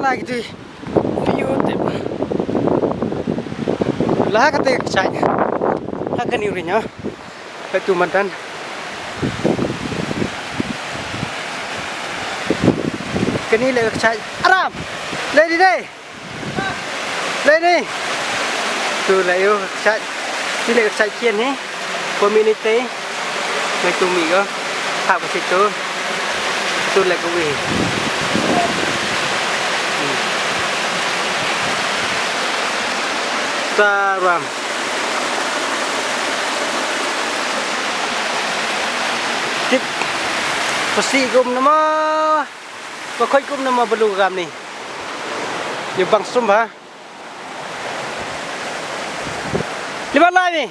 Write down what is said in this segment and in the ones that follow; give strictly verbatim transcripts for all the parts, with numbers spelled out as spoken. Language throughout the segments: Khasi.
Lagi tu. Piu tip. Lah kata kecai. Lah kani urinya. Itu madan. Kani le kecai. Aram. Le di deh. Le ni. Tu le yu kecai. Ni le kecai kian ni. Community. Ngai tu mi ko. Hap ka situ. Tu lek uwi. Hmm. Taram. Tip. Pasi gum nama. Ko khoi gum nama belu gam ni. Ni bang sum ha. Libat lai ni.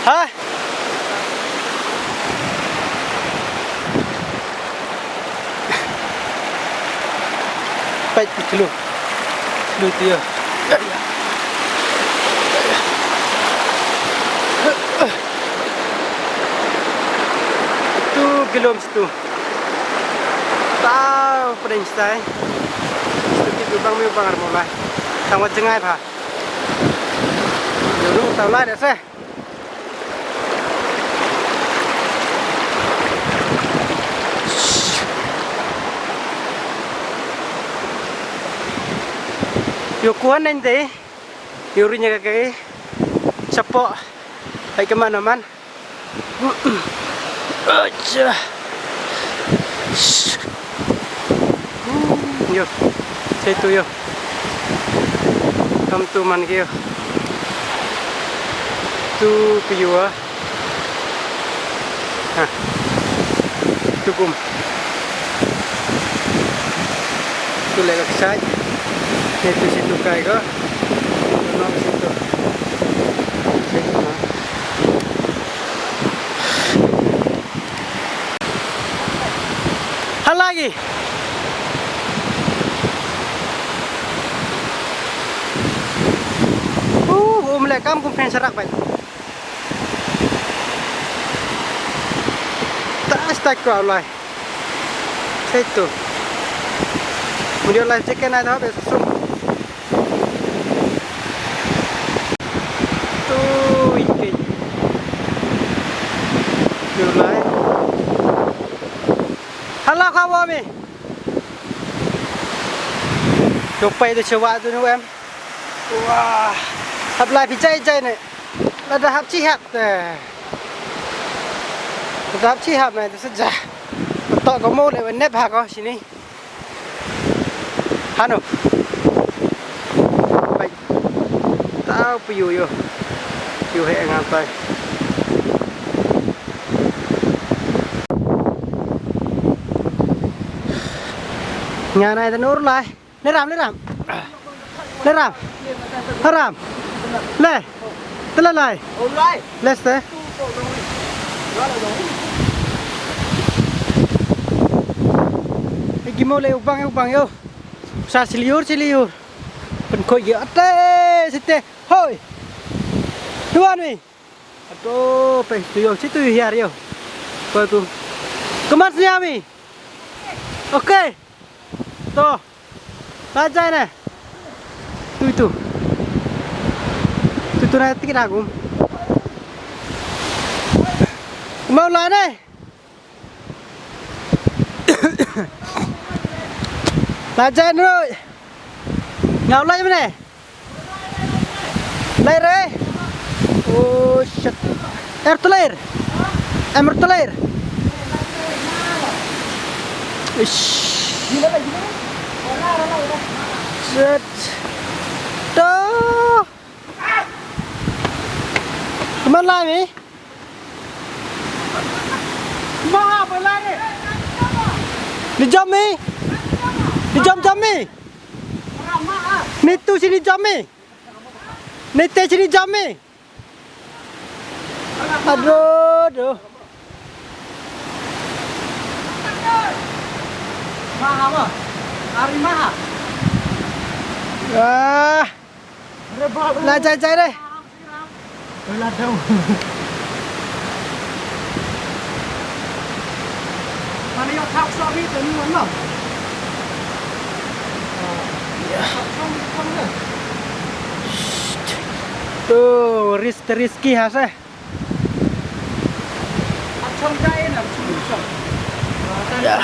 Ha? Pait ki kilo. Kilo tu ya. Tu kilo mesti tu. Tau, pedeng stai. Sedikit lubang mi bang armola. Tang wat jengai pha. Yo, tau lai dah seh. Yo, kuan nang dei. Yo, rinya ka kai. Chapo. Hai ke mana man? Acha. Yo. Sai tu yo. Kam tu man ke yo. Tu ke yo ah. Ha. Tu kum. Tu le ka ksai. Ni tu situ kai ko. Tu no situ. Situ na. Halagi. Uh, um le kam kum phen sarak bai. Ta stai ko lai. Sai tu. Mun ïoh life jacket na dah be sum. Tui ke. Ïoh lai. Hala ka wa mi. Ïoh pai tu chewa tu nu em. Wah. Hap lai pi jai jai ne. Lada hap chi hap te. Lada hap chi hap ne tu saja. To ko mo le ne ba ko sini. Hanu. Bai. Tau pu yu yu. Yu he ngan tai. Ngan ai tanur lai. Le ram, le ram. Le ram. Haram. Le. Tela lai. Alright. Le ste. Igi mo le ubang, ubang yo. Sa siliur, siliur. Pen koi yo ate site. Hoi. Tuan mi. Ato pe tu yo, situ hiar yo. Ko tu. Kemas ni ami. Okay. To. Lajai ne. Tu itu. Tu tu na tikit aku. Mau lah ne. Lajai ne. Ngau lai ne. Lair eh. Oh shit. Air to lair. Air to lair. Ish. Shit. Tuh. Kemana lagi? Maha pelari. Ni jam ni. Ni jam jam ni. Ni tu sini jam ni. Ni te sini jam ni. Aduh, aduh. Maha apa? Hari Maha. Ah. La jai jai deh. La dau. Mana yo tak sorry tu ni mana? To, risk, riski ha se. Ya.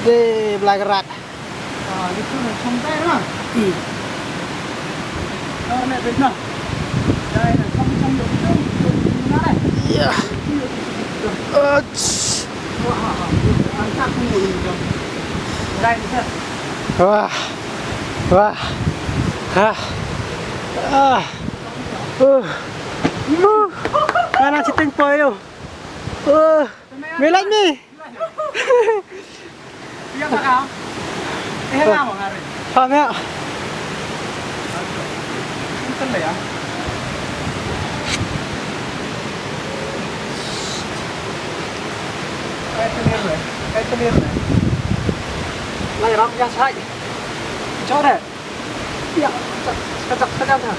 De, bla gerak. Ya. Ach. Wah. Wah. Ah. Ah. Uh. Uh. Kana chiting poyo. Uh. Milan ni. Pam ya. Lai rap ya sai. Chore. Ya, kacak, kacak, kacak.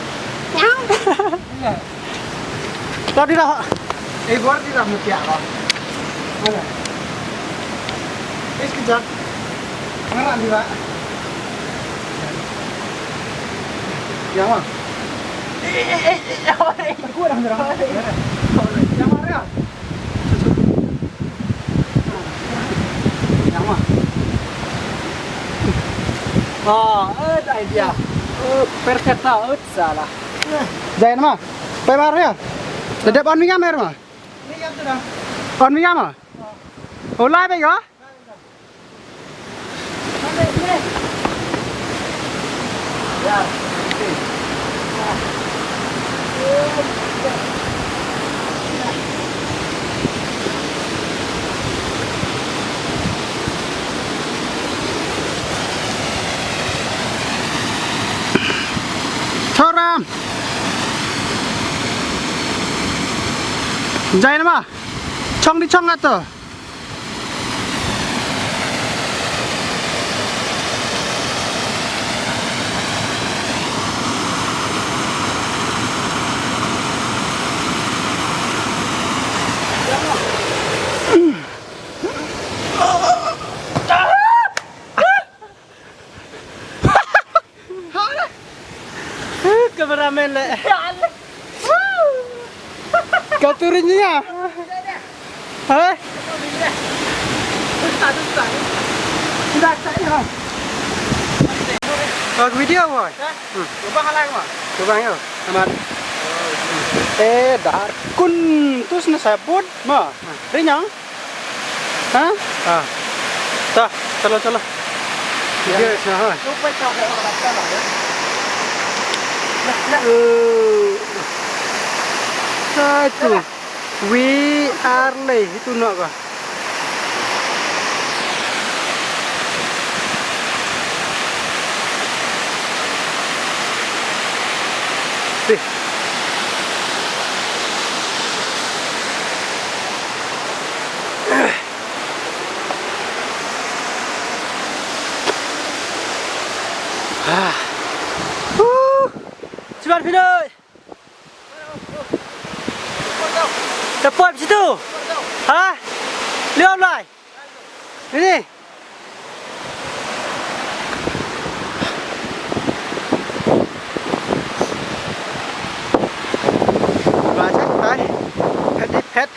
Tadi dah. Eh, gua tidak mesti apa. Mana? Eh, sekejap. Mana dia? Yang mana? Eh, eh, eh, eh, oh, eh. Aku dah menyerah. Yang mana? Yang mana? Ah, eh, idea. Oh, perfect lah, eh, salah. Jai nama? Pai baru ya? Tetap on mingam ya, rumah? On mingam ah? Oh, lai bai ga? Thoram. Jai nama? Chong di chong ato. Kameramen le. Kau turun ni ya. Hah? Dah tak ya. Kau video boy. Hmm. Lubang halai mah. Lubang yo. Amat. Eh, dah kun tu sana sabut mah. Rinyang. Ha? Ha. Tah, chalo, chalo. Yes, ha. Eh, satu. We are late. Itu nak kah? Tih. Ah. Huh. Cuba video. Tepat situ. Ha? Lihat lai. Ini. Baca, hai. Pet, pet.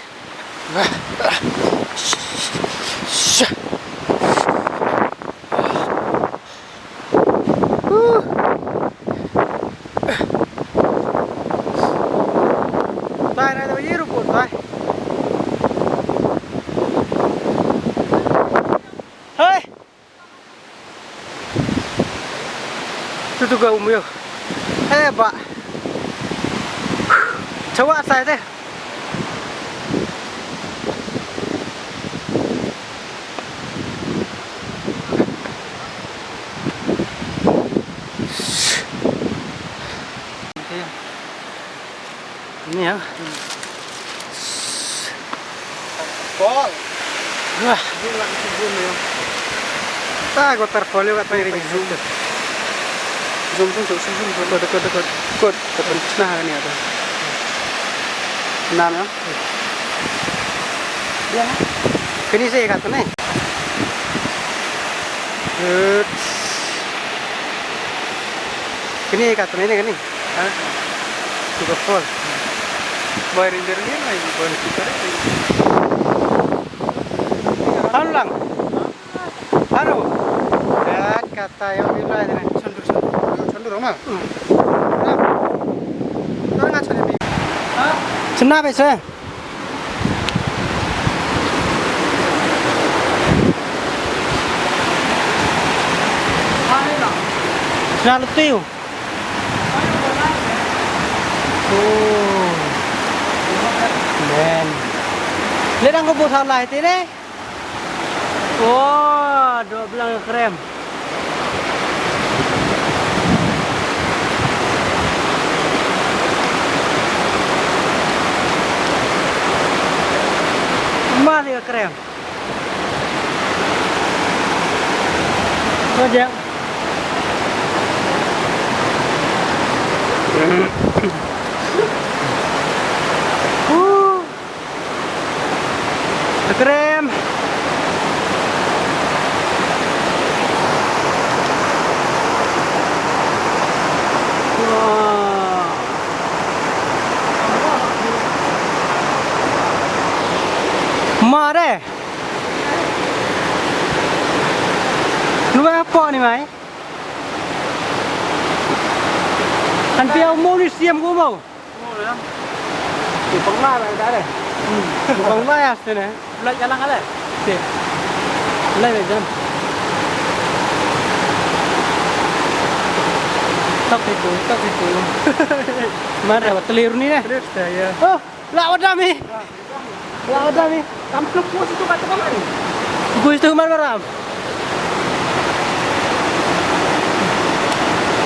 Tai na da yiru pun tai. Hai. Tu tu ga umyo. Eh, ba. Chawa sai te. Ni ya. Paul. Wah. Ini nak zoom ya. Ah, gua portfolio kat diri zoom. Zoom, zoom, zoom, zoom, zoom. Dekat, dekat, dekat. Kot, kot. Nah, ni ada. Nah, nah. Dia. Kini saya kata ni. Good. Kani ka tani ne kani. Ha? Super full. Boy Ranger ni mai boy super. Hanu lang. Hanu. Ya kata yang ni lah ni. Chandur chandur. Chandur ma. Orang acha ni. Ha? Chena bese. Sna lutiu. Oh. Man. Le dang ko bot ha lai te ne. Oh, dok blang krem. Mar ïa krem. Ko jeng. Huh. Krem. Wah. Mare. Lu apa ni mai? Kan pia umur ni siam gua mau. Pangla la dare. Pangla ya sene. Lai jalan ale. Te. Lai jalan. Tak itu, tak itu. Mana dapat telur ni eh? Terus ya. Oh, la wadami. La wadami. Tam tu pus itu kata kamu. Pus itu mana ram?